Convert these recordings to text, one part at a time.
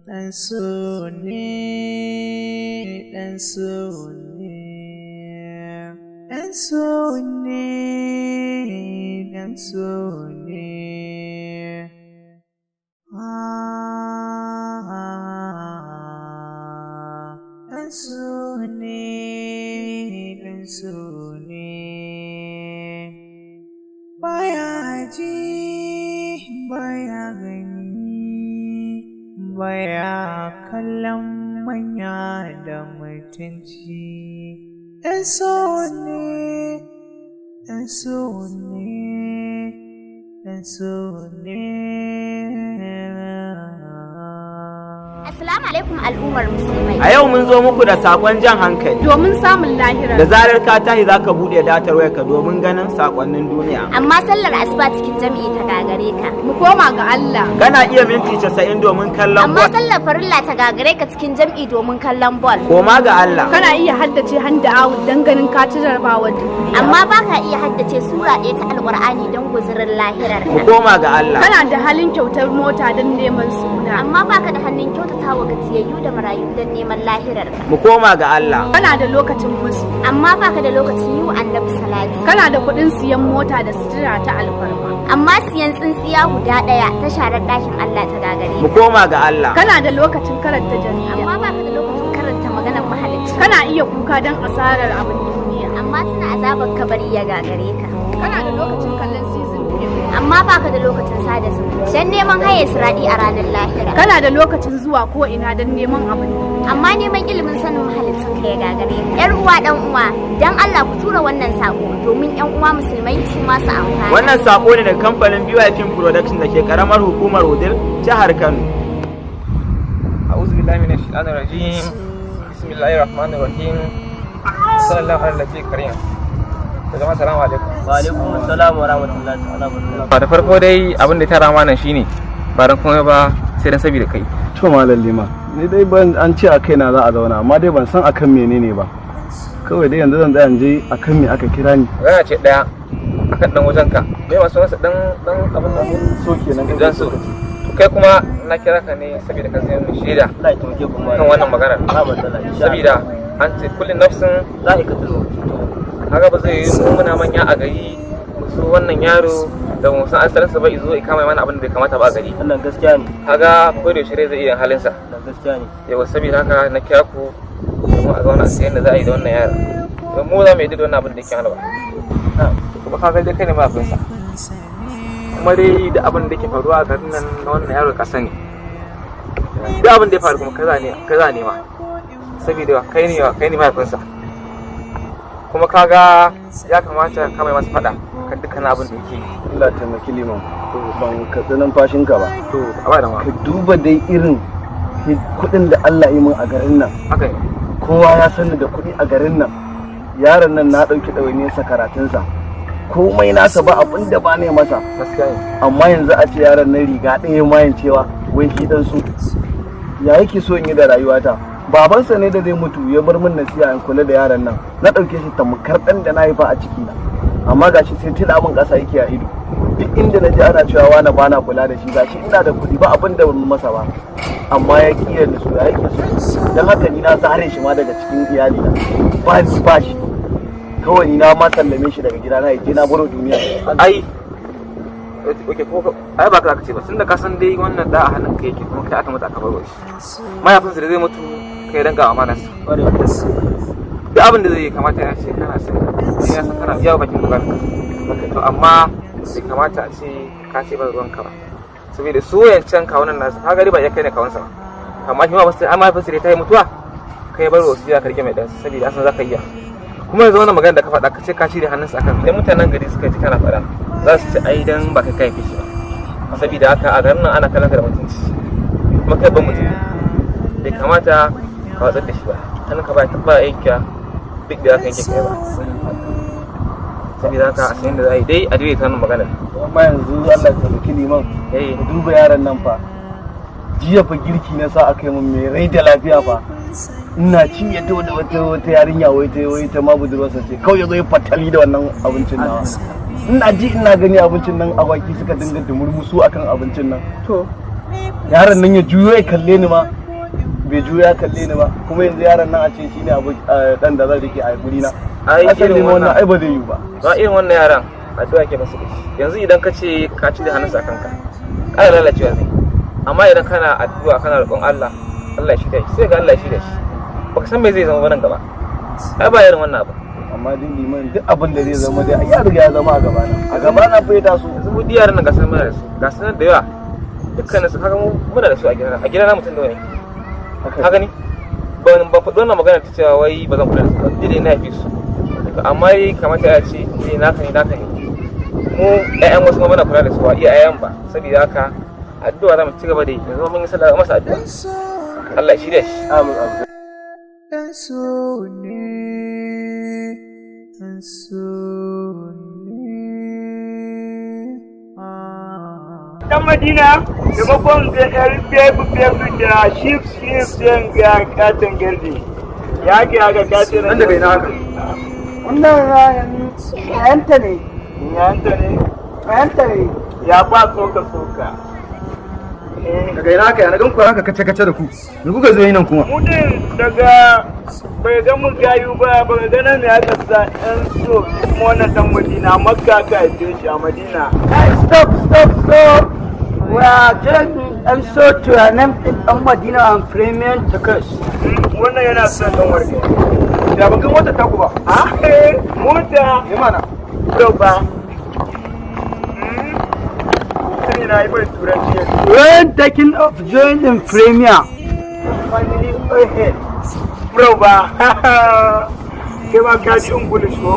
Ɗan so ne, ɗan so ne, ɗan so ne, ɗan so ne. Ah, ɗan so ne, ɗan so ne. Baya ji, baya gani, baya kallon manya da mutunci. Ɗan so ne, ɗan so ne, ɗan so ne. Assalamu alaikum al'ummar musulmai. A yau mun zo muku da sakon jan hankali. Domin samun lahira. Da zarar ka tashi za ka buɗe datar wayarka domin ganin sakonnin duniya. Amma sallar asuba cikin jami'i ta gagare ka. Mu koma ga Allah. Kana iya minti 90 domin kallon Amma ball. sallar farilla ta gagare ka cikin jami'i domin kallon ball. Koma ga Allah. Kana iya haddace handa out don ganin ka ci jarabawar duniya. Amma baka iya haddace sura ɗaya ta Alƙur'ani don guzurin lahirar Mu ka. koma ga Allah. Kana da halin kyautar mota don neman suna. Amma baka da hannun kyautata wa gajiyayyu da marayu don neman lahirar ka. Mu koma ga Allah. Kana da lokacin musu. Amma baka da lokacin yi wa Annabi salati. Kana da kuɗin siyan mota da sutura ta alfarma. Amma siyan tsintsiya guda ɗaya ta sharar ɗakin Allah ta gagare Mu ka. koma ga Allah. Kana da lokacin karanta jarida. Amma baka da lokacin karanta maganar mahalicci. Kana iya kuka don asarar abin duniya. Amma tuna azabar kabari ya gagare ka. Kana da lokacin kallon season film. Amma baka da lokacin sada zumunci dan neman haye siradi a ranar lahira. Kana da lokacin zuwa ko ina don neman abin duniya. Amma neman ilimin sanin mahalicin ka ya gagare ka. Yar uwa, dan uwa, dan Allah ku tura wannan sako domin yan uwa musulmai su ma su amfana. Wannan sako ne daga kamfanin BY Film Production da ke karamar hukumar Wudil, jihar Kano. أعوذ بالله من الشيطان الرجيم، بسم الله الرحمن الرحيم، صلى الله على النبي الكريم. To jama'a, salamu alaikum. Wa alaikum assalam wa rahmatullahi ta'ala wa barakatuh. Da farko dai, abin da ya tara mana shine ba dan komai ba sai dan saboda kai. To Malam Lima, ni dai ban an ce a kaina za a zauna, amma dai ban san akan menene ba. Kawai dai yanzu zan tsaya in je akan me aka kira ni. Magana ce daya akan dan wajen ka. Me masu masa dan dan abin nan? So kenan. Dan so. To kai kuma na kira ka ne saboda ka zama mai shaida Allah ya taimake ku kan wannan magana. Ba matsala, insha Saboda an ce kullum nafsin za'iqatul maut. Kaga ba zai yi mu muna manya a gari mu so wannan yaro da mu san asalinsa ba, izo ya kama mana abin da bai kamata ba a gari. Wannan gaskiya ne. Kaga ko da yaushe zai iya halinsa. Wannan gaskiya ne. Yau saboda haka na kira ku domin a zauna a sayan da za a yi da wannan yara, don mu za mu yi da wannan abin da yake hana ba. Kuma kaga dai kai ne mahaifinsa, kuma dai da abin da ke faruwa a garin nan na wannan yaro ka sani, duk abin da ya faru kuma kaza ne ma, saboda kai ne mahaifinsa. Kuma kaga ya kamata ka mai masa faɗa kan dukkan abin da yake yi. Allah taimaki Liman. Ban katsi numfashinka ba. To, a ba da ma. Ka duba dai irin kuɗin da Allah yi min a garin nan. Haka ne. Kowa ya sani da kuɗi a garin nan. Yaron nan na ɗauki ɗawainiyarsa, karatunsa. Komai nasa, ba abin da ba ne masa. Gaskiya ne. Amma yanzu a ce yaron nan riga ɗaya mayan cewa wai shi dan su. Ya yake so in yi da rayuwata? Babansa ne da zai mutu ya bar min nasiha in kula da yaron nan. Na ɗauke shi tamkar ɗan da na haifa a ciki na. Amma gashi sai tila min ƙasa yake a ido. Duk inda na je ana cewa wani bana kula da shi. Gashi ina da kuɗi, ba abin da ban masa ba. Amma ya ƙi ya nutsu. Ya yake so? Don haka ni na zare shi ma daga cikin iyalina. Ba ni ba shi. Kawai ni na ma sallame shi daga gidana, ya je na baro duniya. Ai okay, ko ai ba ka ce ba, tunda ka san dai wannan da a hannun ka yake, kuma kai aka mutu aka bar shi, mahaifinsa da zai mutu kai danka amanarsa. Duk abin da zai yi kamata ya ce kana sai ya san kana biya bakin kokarin ka. To amma bai kamata a ce ka ce ba ruwanka ba, saboda su wayancan kawunan nasu, ka gari ba ya kai ne kawunsa ba, amma shi ma ba sai amma mahaifinsa da ta yi mutuwa kai bar wasu ya karke mai ɗansa, saboda asan za ka iya. Kuma yanzu wannan magana da ka faɗa, ka ce ka cire hannunsa akan, idan mutanen gari suka ji kana faɗa, za su ce ai dan ba kai kai shi ba. Saboda haka a garin nan ana kallon ka da mutunci, kuma kai ban mutum bai kamata ka watsar da shi ba, hannun ka ba ta ba yanke duk da aka yanke kai ba. Saboda haka a sayin da za a yi dai a daidaita wannan magana. Amma yanzu Allah ya taimaki Liman. Eh. Ka duba yaron nan fa. Jiya fa girki na sa aka yi min mai rai da lafiya fa. Ina ci, ya da wata yarinya wai ta ma budurwarsa ce, kawai ya zo ya fatali da wannan abincin nawa. Ina ji ina gani abincin nan, awaki suka dinga dumurmusu akan abincin nan. To. Yaron nan ya juyo ya kalle ni ma. Bai juya kalle ni ba, kuma yanzu yaron nan a ce shine abu dan da zan rike a guri na. Ai asali irin wannan wannan ai ba zai yiwu ba. Ba irin wannan yaran, addu'a ke masu dashi. Yanzu idan ka ce ka cire hannunsa a kanka, ƙara lalacewa zai. Amma idan kana addu'a, kana roƙon Allah, Allah ya shirya shi, sai ga Allah ya shirya shi. Baka san me zai zama ba nan gaba. Ai ba irin wannan abu. Amma din liman, duk abin da zai zama dai ya riga ya zama a gabana, a gabana fa ya taso. Yanzu mu yaran nan ga sanan muna da su, ga sanan da yawa. Dukkanin su kaga mu muna da su a gidana, a gidana mutum da wani. Ka gani? Ban faɗi wannan magana ta cewa wai ba zan kula da su ba, dai na haife su. To amma dai kamata ya ce eh, naka ne, naka ne. Mu ƴaƴan wasu ma muna kula da su, ba iya ƴaƴan ba. Saboda haka addu'a za mu ci gaba da yi. Yanzu mun yi sallah, masa addu'a. Allah ya shirya shi. Amin, amin. Dan so ne, dan so ne. Ah. Dan Madina, maimakon ga yar bebu bebu da shif shif, sai ga katon gardi. Ya ke haka katon. Nan daga ina haka? Wannan yayanta ne. Yayanta ne. Yayanta ne. Ya ba tsoka tsoka. Daga ina haka? Ya na gan ku haka kace kace da ku? Me kuka zo yi nan kuma? Mutum daga bai ga mun gayu ba, ba ga nan ya kasa ɗan so, kuma wannan dan Madina, Makka ka haife shi, a Madina. Hey, stop, stop, stop. We are just I'm so to an empty Madina and Premium Turkish. Wannan yana son dan warke. Ya ban gan motar taku ba? Ah, mota. Eh mana. To ba. Mutum yana yi bai turanci yanzu. When taking of join in Premier. Family ahead. Bro ba. Kai ma ka ji English ko?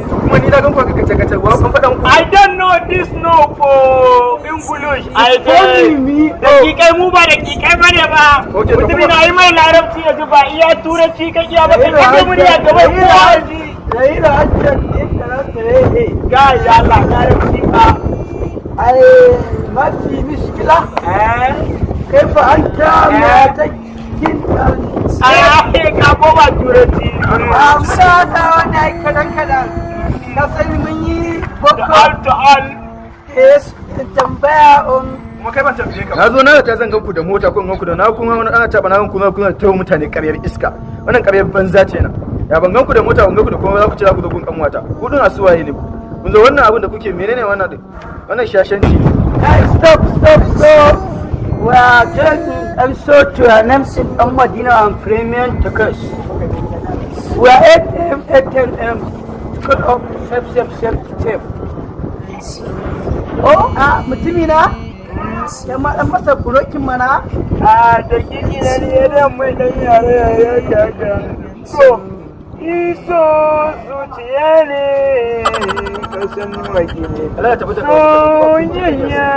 Kuma ni na gan ku haka kace kace, wa ban faɗa muku. I don't know this, no, for English. I Only me. Dakikai, mu ba dakikai bane ba. Okay, to Mutumin kuma- na yi mai larabci yanzu, ba iya turanci ka iya ba, ka kaje murya gaban kowa ji. Raila Hajjan International. Ga ya Allah, larabci ba. أي ما في مشكلة. Eh? كيف أنت ما تكين؟ Ah, ka koma turanci. Muna da wani ai kadan kadan. Ka sani mun yi Da al boko to al. es tambaya on. Kuma kai ban tambaye ka. Na zo na ta zan gan ku da mota ko in gan ku da na kuma wani ana taba na gan kuma kuna tawo mutane ƙaryar iska. Wannan ƙaryar banza ce na. Ya ban gan ku da mota, ban gan ku da kuma za ku ce za ku zo gun kanwata. Ku din asuwaye ne ku? Kun zo wannan abin da kuke, menene wannan din? Wannan shashanci ne. Hey, stop, stop, stop. We are just I'm so to an empty Madina and Premium Turkish. We are 8 M 8 M cut off step step step step. Oh, ah, mutumina? Ya ma dan masa burokin mana? Ah, dakiki na ne da mai dan yare yare haka. So, iso zuciya ne, kasan wake ne. Allah ya tabbata. Soyayya.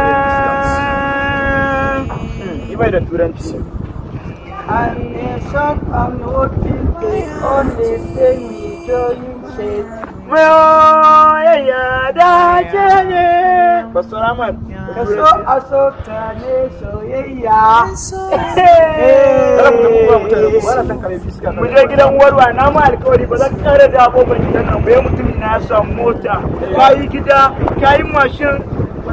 Yi mai da turanci. I'm a son, I'm working, they only say me join say. Soyayya dace ne. Basura man. Ka so a so ka ne soyayya. Kada ku tafi mutane ku ba na san ƙaryar iska. Mu je gidan warwa, na ma alkawari ba zan ƙara da kofar gidan nan ba. Mutumin na ya samu mota, kayi gida, kayi mashin,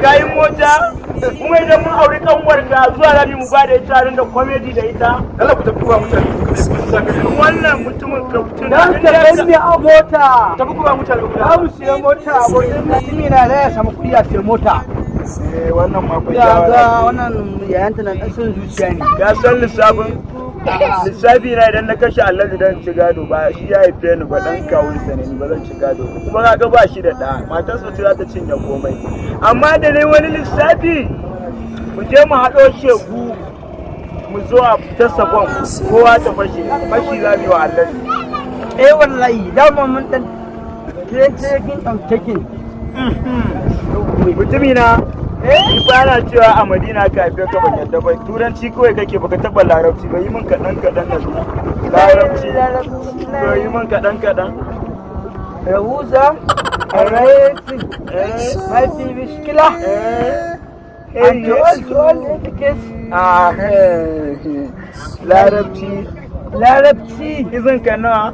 kayi mota. Kuma idan mun auri kanwarka zuwa rabi mu ba da ita da comedy da ita. Allah ku tafi wa mutane ku saka. Wannan mutumin kaftin. Dan ka gani a mota. Tafi ku ba mutane ku. Za mu siya mota, abokin mutumi na da ya samu kuɗi a siya mota. Eh, wannan ma fa Ya ga shawara. Wannan yayanta nan ɗan son zuciya ne. Ka san lissafin lissafi na, idan na kashe Alhaji dan ci gado, ba shi ya haife ni ba, dan kawunsa ne ni, ba zan ci gado ba. Kuma kaga ba shi da ɗa, matarsa ce za ta cinye komai. Amma da nayi wani lissafi, mu je mu haɗo shegu, mu zo a tasa bom, kowa ta fashe, fashi za mu yi wa Alhaji. Eh wallahi, dama mun dan taking and taking. Mutumina, ni ba na cewa a Madina ka haife ka, ban yadda ba. Turanci kawai kake, baka taɓa larabci ba. Yi min kaɗan kaɗan da larabci. To, yi min kaɗan kaɗan. Rahuza, Arayati, ما في مشكلة. أنت قلت قلت كيس. Ah, larabci. Larabci. Izin ka nawa?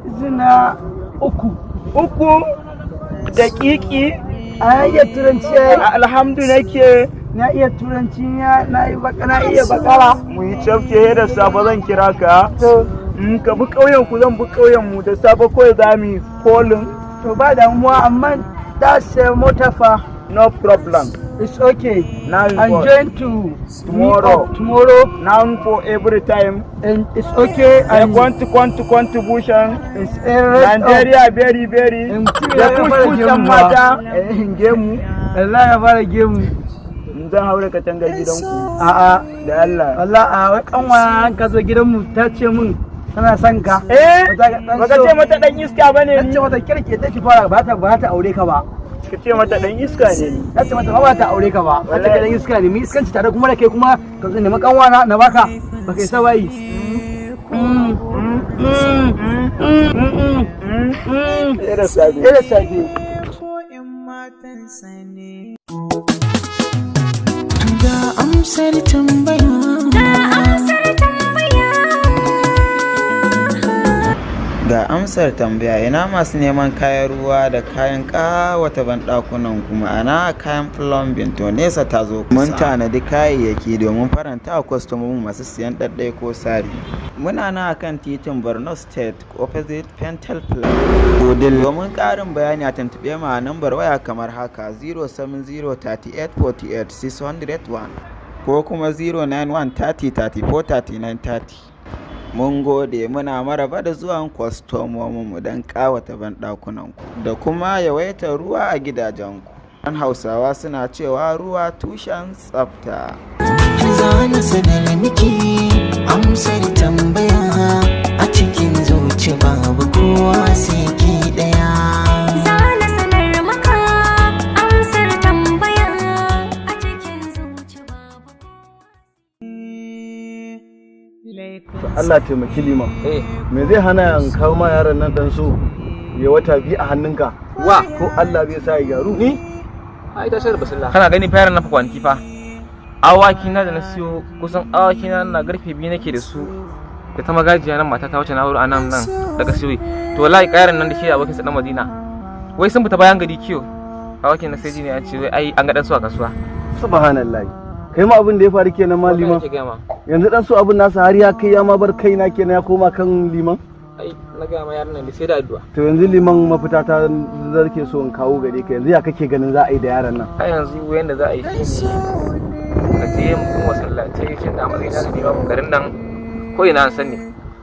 Izina 3. 3, daƙiƙi. A iya turanci. Alhamdu nake. Na iya Turanci, na yi baka, na iya bakara. Mu yi cafke, da safe zan kira ka. In ka bi ƙauyen ku, zan bi ƙauyen mu, da safe kawai za mu yi calling. To, ba damuwa, amma that's a motor fa. No problem. It's okay. Now you I'm go. going to Tomorrow. meet up tomorrow. Now for every time. And it's okay. I And want to contribution. It's a rest of- Nigeria very very. In Da push push yan mata. Gemu. Allah ya fara gemu. Zan haure katangar gidanku. A'a. Da Allah. Allah a wai kanwa ka zo gidanmu ta ce min tana son ka. Eh, baka ce mata dan iska bane Ta ni. ce mata kirke ta ki fara ba ta aure ka ba. Ka ce mata dan iska ne ni. Ta ce mata ba ta aure ka ba. Ta ce kai dan iska ne, mu iskanci tare kuma da kai, kuma ka zo nemi kanwa na baka. Baka isa bai. Eh, da safe. Eh, da safe. Matansa ne. Ga amsar tambaya. Ga amsar tambaya. Ga amsar tambaya: ina masu neman kayan ruwa da kayan ƙawata banɗakunan ku, ma'ana kayan plumbing? To, nesa ta zo kusa. Mun tanadi kayayyaki domin faranta wa kwastomomi masu siyan ɗaɗɗaya ko sari. Muna nan akan titin Borno State, opposite Pentel Plaza, Wudil. Domin ƙarin bayani a tuntuɓe mu a nambar waya kamar haka: 070 38 48 601 ko kuma 091 30 34 39 30. Mun gode, muna maraba da zuwan kwastomominmu don ƙawata banɗakunanku da kuma yawaitar ruwa a gidajenku. An Hausawa suna cewa ruwa tushen tsafta. Zana sanar miki amsar tambaya, a cikin zuci babu kowa sai ki daya. Zana sanar maka amsar tambaya, a cikin zuci babu. Allah taimaki liman. Me zai hana in kawo ma yaron nan dan so ya wata 2 a hannunka? Wa? Ko Allah zai sa ya gyaru? Ni? Ai ta shar basilla. Kana gani fa yaran na fa kwanaki fa. Awaki na da na siyo, kusan awaki na na garfe biyu nake da su. Da ta magajiya nan mata ta wuce na wuri a nan nan daga siyo. To wallahi kayaran nan da shi abokin sa dan Madina. Wai sun fita bayan gari kiyo. Awakin na sai ji ne an ce wai ai an ga dan su a kasuwa. Subhanallah. Kai ma abin da ya faru kenan ma, liman. Wallahi nake gaya ma. Yanzu dan so abin nasa har ya kai ya ma bar kaina kenan, ya koma kan liman. Ai na gaya ma, yaran nan da sai da addu'a. To yanzu liman, mafita ta zarke so in kawo gare ka, yanzu ya kake ganin za a yi da yaron nan? A yanzu yanda za a yi shi ne a je mu masallatai, shin da matsayin da limamin garin nan ko ina an sani,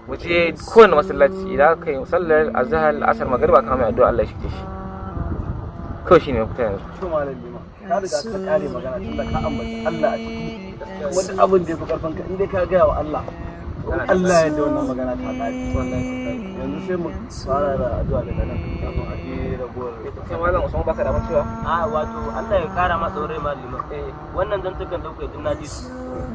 mu je kowane masallaci idan aka yi sallar azhar, asar, magariba, kama mai addu'a Allah ya shige shi. Kawai shine mafita yanzu. To malam liman, ka riga ka kare magana tunda ka ambaci Allah a ciki. Wani abin da ya fi karfin ka, in dai ka gaya wa Allah, to in Allah ya yarda wannan magana ta kare. Yanzu sai mu fara da addu'a daga nan kafin a je ragowar. Sai malam Usman, baka da cewa? A wato Allah ya kara masa rai, malima. Wannan zantukan da kuka yi na ji su,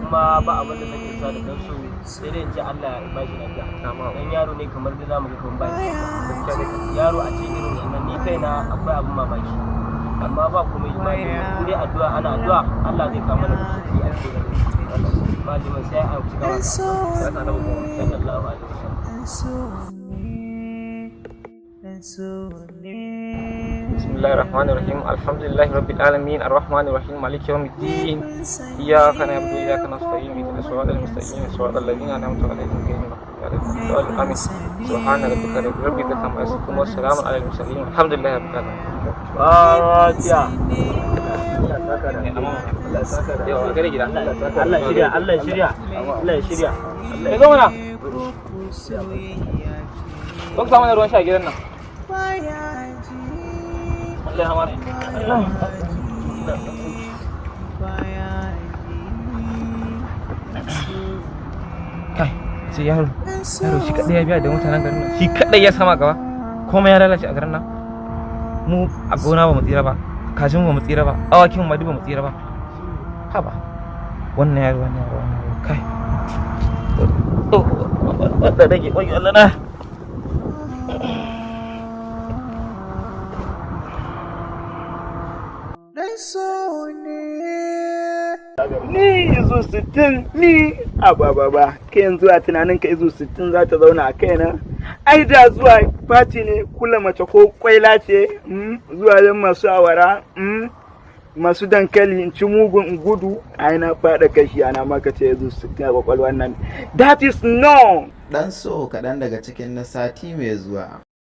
kuma ba abin da nake sa da dan su sai dai in ce Allah ya ba shi lafiya. Dan yaro ne kamar da zamu ga kamar ba shi yaro a ce irin wannan, ni kaina akwai abin mamaki. Amma ba kuma yi malima, in dai addu'a ana addu'a, Allah zai kawo mana sauki a cikin malima, sai a ci gaba da sallallahu alaihi wasallam. بسم الله الرحمن الرحيم، الحمد لله رب العالمين، الرحمن الرحيم، مالك يوم الدين، إياك نعبد وإياك نستعين، اهدنا الصراط المستقيم، صراط الذين أنعمت عليهم غير المغضوب عليهم ولا الضالين، آمين. سبحان ربك رب العزة عما يصفون والسلام على المرسلين والحمد لله رب العالمين. Fatiha. Allah Allah shirya, Allah shirya, Allah shirya. Ya zo mana. Don samu ruwan sha gidan nan. Allah ya hamara. Kai, sai yaro, yaro shi kadai ya biya da mutanen garin nan. Shi kadai ya sama gaba. Komai ya lalace a garin nan. Mu a gona ba mu tsira ba, kajin ba mu tsira ba, awakin ma duk ba mu tsira ba. Haba. Wannan yaro, wannan yaro, wannan yaro, kai. Oh, wanda rage, wai Allah na. Dan so ne. Ni izu 60 ni a ba ba ba, kai yanzu a tunanin ka izu 60 za ta zauna a kaina? Ai da zuwa fati ne kula mace ko kwaila ce, zuwa yan masu awara. Masu dankali in ci mugun in gudu. Ai na faɗa kashi ana maka ce yanzu su ta kwakwalwan nan. That is no. Dan so kaɗan daga cikin na sati mai zuwa.